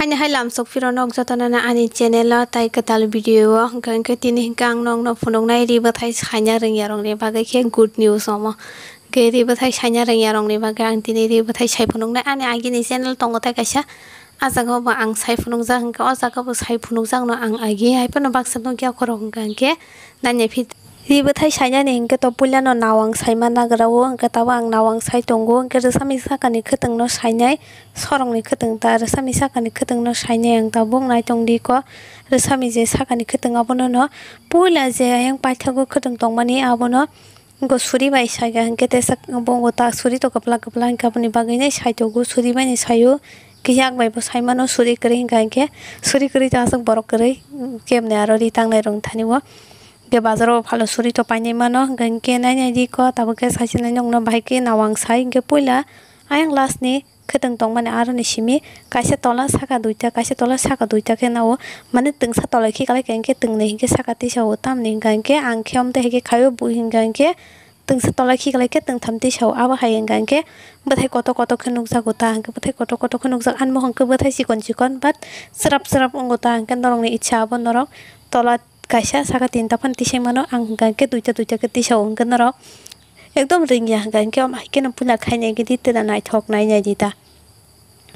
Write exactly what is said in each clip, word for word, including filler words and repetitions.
Ani hai lamsok phiro nok jotono no ani channel o tai kwtal video o, hwnkhe, hwnkhe tini hwnkhe ang nokno phunuknai ri bwthai saina rwngya rokni bagwi khe good news omo. Hwnkhe ri bwthai saina rwngya rokni bagwi ang tini ri bwthai sai phunuknai. Ani agini channel tongo tai kaisa, ah jaga o bo ang sai phunukjak, hwnkhe o jaga bo sai phunukjak no ang agi hai phano baksa nukya khorok hwnkha hwnkhe nanya phi. Ri bwthai sainani hwnkhe to puilano nawang saima nagra o, hwnkhe tabuk ang nawang sai tongo, hwnkhe rwsami sakani khwtwngno sainai, sorongni khwtwng ta, rwsami sakani khwtwngno sainai ang tabuk naitong di ko, rwsami je sakani khwtwng abono no puila je ayang paithago khwtwng tongmani abono go suri bai saikha hwnkhe tesak bongo ta suri to kwplak kwplak hwnkhe aboni bagwi nai sai tongo suri bai ni saio, khe yak bai bo saimano suri kwrwi hwnkha hwnkhe suri kwrwi ta aswk borok kwrwi kemni aro ri tangnai rwng thani o. Hwnkhe bazaro phalo suri to painai mano, hwnkhe nainai di ko, tabuk khe saichilai nokno bahai khe nawang sai, hwnkhe puila ayang last ni khwtwng tongmani aroni simi kaisa tola saka duita, kaisa tola saka duita khe nao, mane twngsa tola khiklai kha, hwnkhe twngnwi hwnkhe saka tisa o, tamni hwnkha hwnkhe ang khe omtwi hai khe khaio, bui hwnkha hwnkhe twngsa tola khiklai khe twngtham tisa o, abo hai hwnkha hwnkhe bwthai kotor kotor khe nukjago ta, hwnkhe bwthai kotor kotor khe nukjak, ani mohor khe bwthai chikon chikon, but chwrap chwrap wngo ta, hwnkhe norokni icha abo norok tola kaisa saka tinta phano tisai mano, ang hwnkha hwnkhe duita duita khe tisao hwnkhe norok ekdom ringya hwnkha hwnkhe omo hai kheno puila khainai gidi tela naithok nainai di ta.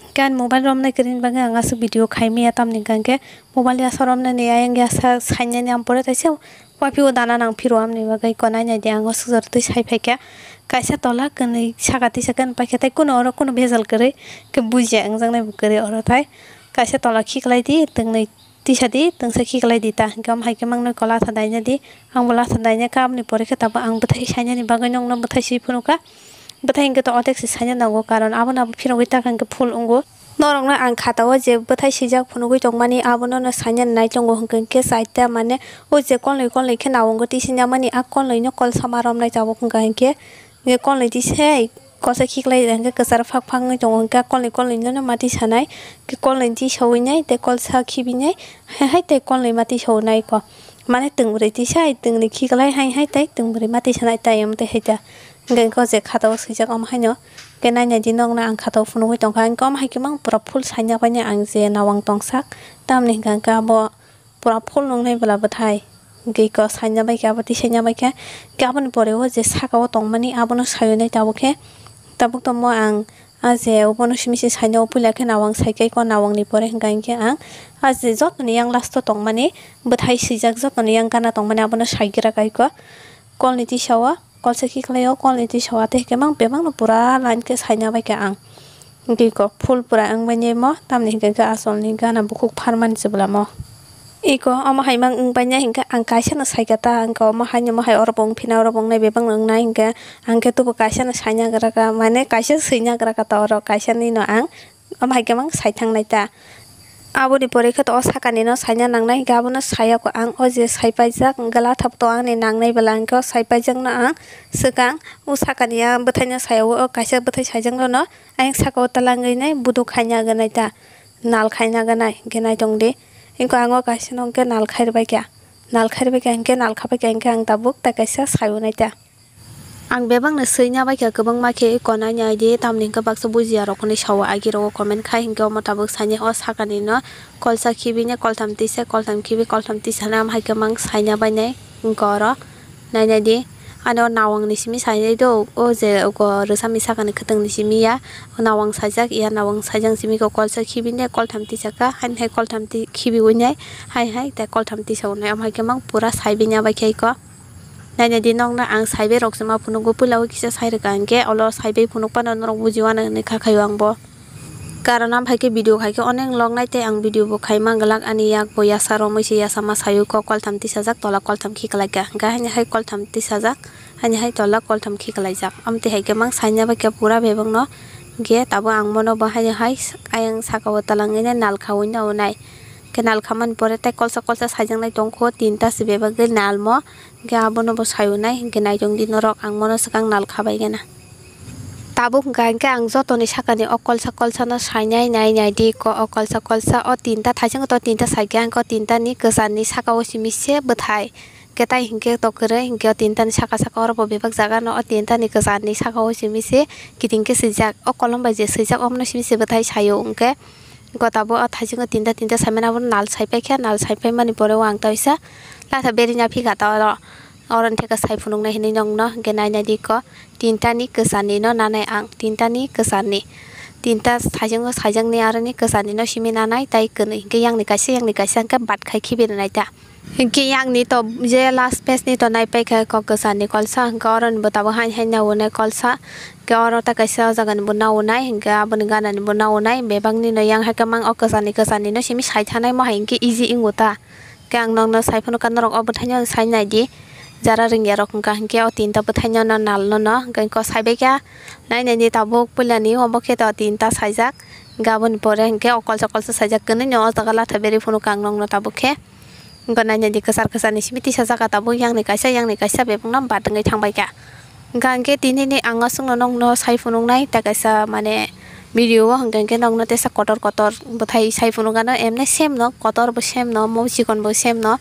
Hwnkhe ani mobile romnai kwrwini bagwi ang aswk video khai maya, tamni hwnkha hwnkhe mobile yasa romnani ayang yasa sainani ang pore taisa waphio dana nang phiro amni bagwi ko nainai di ang o swk jora twi sai phaikha. Kaisa tola kwnwi saka tisa khe paikha tei kuno oro kuno bejal kwrwi khe bujiya wngjaknai bo kwrwi oro tai kaisa tola khiklai di twngnwi tisa di, twngsa khiklai di ta, hwnkhe omo hai khe mangno kola tha daina di, ang bo latha daina kha, aboni pore khe tabuk ang bwthai sainani bagwi nokno bwthai swi phunukha, bwthai hwnkhe to otek se saina nango, karon abono abo phirogwi ta kha hwnkhe full wngo. Norokno ang khata o je bwthai swijak phunugwi tongmani abono no saina nai tongo, hwnkhe hwnkhe chaita mane o je kolnwi kolnwi khe nawangwi twi sinamani a kolnwi no kolsa ma romnai tabuk hwnkha hwnkhe, hwnkhe kolnwi twi se. Kolsa khiklai hwnkhe kwcharo phak phak wngwi tongo, hwnkhe kolnwi kolnwi no mati sanai, hwnkhe kolnwi twi sawinai tei kolsa khibinai, hai hai tei kolnwi mati sawnai ko, mane twngbrwi tisa hai twngni khiklai hai hai tei twngbrwi mati sanai tai omo tei hai ta, hwnkhe hwnkhe o je khata o swijak omo haino, hwnkhe nainai di nokno ang khata o phunugwi tongkha, hwnkhe omo hai khe mang pura full saina painai ang je nawang tongsak, tamni hwnkha hwnkhe abo. Pura full nungnai bwla bwthai. Hwnkhe iko saina bai khe abo twi saina bai khe. Hwnkhe aboni pore o je saka o tongmani abono sayunai tabuk khe. Tabuk tongmo ang a je obono simi se saina o puila khe nawang sai khe iko nawang ni pore hwnkha hwnkhe ang a je jotoni yang last o tongmani bwthai swijak jotoni yang gana tongmani abono saigra kha iko. Kolni tisa o. Kolsa khiklai o kolni tisa o tei hwnkhe mang bebak no pura line khe saina bai kha ang. Hwnkhe iko full pura wng bai nai mo tamni hwnkhe khe asol ni gana bukhuk pharmani se bwla mo. Iko omo hai mang wng bai nai hwnkhe ang kaisa no sai kha ta hwnkhe omo hai ni omo hai oro bo wng phina oro bo wng nai bebak no wng nai hwnkhe ang khe tubu kaisa no saina gra kha mane kaisa swina gra kha ta oro kaisa ni no ang. Omo hai khe mang sai thang nai ta. Aboni pore khe to o sakani no saina nang nai hwnkhe abono saya kho ang o je sai paijak hwnkhe lathap to ani nang nai bwla hwnkhe o sai paijak no ang swkang o sakani a bwthai no saya o kaisa bwthai saijak no no ayang saka o twlang wi nai buduk khaina gwnai ta nal khaina gwnai hwnkhe nai tong di hwnkhe ang o kaisa no hwnkhe nal khai rwbai kha nal khai rwbai kha hwnkhe nal khabai kha hwnkhe ang tabuk ta kaisa sai o nai ta. Ang bebak no swina bai kha kwbangma khe iko naina di tamni hwnkhe baksa bujiya rok hinwi sao agi rogo comment khai hwnkhe omo tabuk saini o sakani no kolsa khibi nai koltham tisa koltham khibi koltham tisa hinwi omo hai khe mang saina bai nai hwnkhe oro naina di ani o nawang ni simi sainai do o je oko rwsami sakani khwtwng ni simi ya nawang saijak ya nawang saijak simi khe kolsa khibi nai koltham tisa kha haini hai koltham khibi wi nai hai hai tei koltham tisa wngnai omo hai khe mang pura saibi ya bai khe iko. Naina di nokno ang saibai rok se ma phunukgo puila o kisa sai rwkha hwnkhe olo saibai phunuk phano norok buji uanw hinwi kha khaio ang bo. Karon am hai khe video khai khe onek lok nai tei ang video bo khai ma glak ani yak bo yasa romwi se yasa ma saio kok koltham tisajak tola koltham khiklai kha hwnkhe haini hai koltham tisajak haini hai tola koltham khiklaijak amtwi hai khe mang saina bai khe pura bebak no hwnkhe tabuk ang bono bo haini hai ayang saka o twlangwi nai nal khaui nai hwnkhe nal khamani pore tei kolsa kolsa saijaknai tongkho tinta se bebak nalmo. Hwnkhe abono bo sayunai, hwnkhe naitongdi norok, ang bono swkang nal khabaigena. Tabuk hwnkha hwnkhe ang jotoni sakani o kolsa kolsano sainai, nai naidi, ko o kolsa kolsa, o tinta, thaising to tinta saikha, hwnkhe o tintani kwcharni sakao simi se bwthai. Hwnkhe tai hwnkhe to kwrwi, hwnkhe o tintani saka saka oro bo bebak jagano o tintani kwcharni sakao simi se kiting khe swijak, o kolom bai je swijak, omono simi se bwthai saio, hwnkhe. Gotabo o thaisingo tinta tinta saimani abo nal saipaikha, nal saipaimani pore o ang taisa latha berina phikha ta oro. Oro ni theke sai phunuknai hinwi nongno hwnkhe nainai di ko tinta ni kwchar ni no nanai ang, tinta ni kwchar ni, tinta thaisingo saijakni aroni kwchar ni no simi nanai tai kwnwi hwnkhe yang ni kaisa yang ni kaisa hwnkhe bat khai khibi rwnai ta. Hwnkhe yang ni to je last page ni to naipaikha kok kwchar ni kolsa hwnkhe oro ni bo tabuk hain hain naunai kolsa. Hwnkhe oro ta kaisa o jaga ni bo naunai hwnkhe aboni gana ni bo naunai bebak ni no yang hai kwmang o kwchar ni kwchar ni no simi sai thanai mo hai hwnkhe easy wngo ta. Hwnkhe ang nokno sai phano ka norok o bwthai no sai nai di. Jara rwngya rok wngkha hwnkhe o tinta bwthai no no nal no no hwnkhe ko saibaikha. Nainai di tabuk puila ni obo khe to tinta saijak. Hwnkhe aboni pore hwnkhe o kolsa kolsa saijak kwnwi no o jaga latha berwi phunukha ang nokno tabuk khe. Wngkha nainai di kwchar kwchar ni simi tisa jaga tabuk yang ni kaisa yang ni kaisa bebak no bat wngwi thangbai kha. Hwnkha hwnkhe tini ni ang aswk no nokno sai phunuknai ta kaisa mane video o hwnkha hwnkhe nokno tesa kotor kotor bwthai sai phunukgano emne same no kotor bo same no mo chikon bo same no.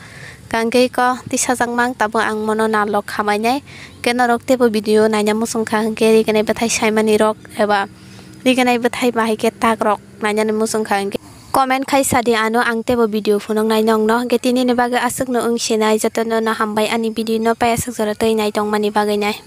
Hwnkha hwnkhe ko tisa jakmang tabuk ang mono nal rok khamai nai hwnkhe norok teibo video naina muchung kha hwnkhe rignai bwthai saimani rok eba rignai bwthai bahai khe tak rok nainani muchung kha hwnkhe. Comment khai sadi ano ang teibo video phunuknai nokno hwnkhe tinini bagwi aswkno wng sinai jotono no hambai ani video no pai aswk jora twi nai tongmani bagwi nai.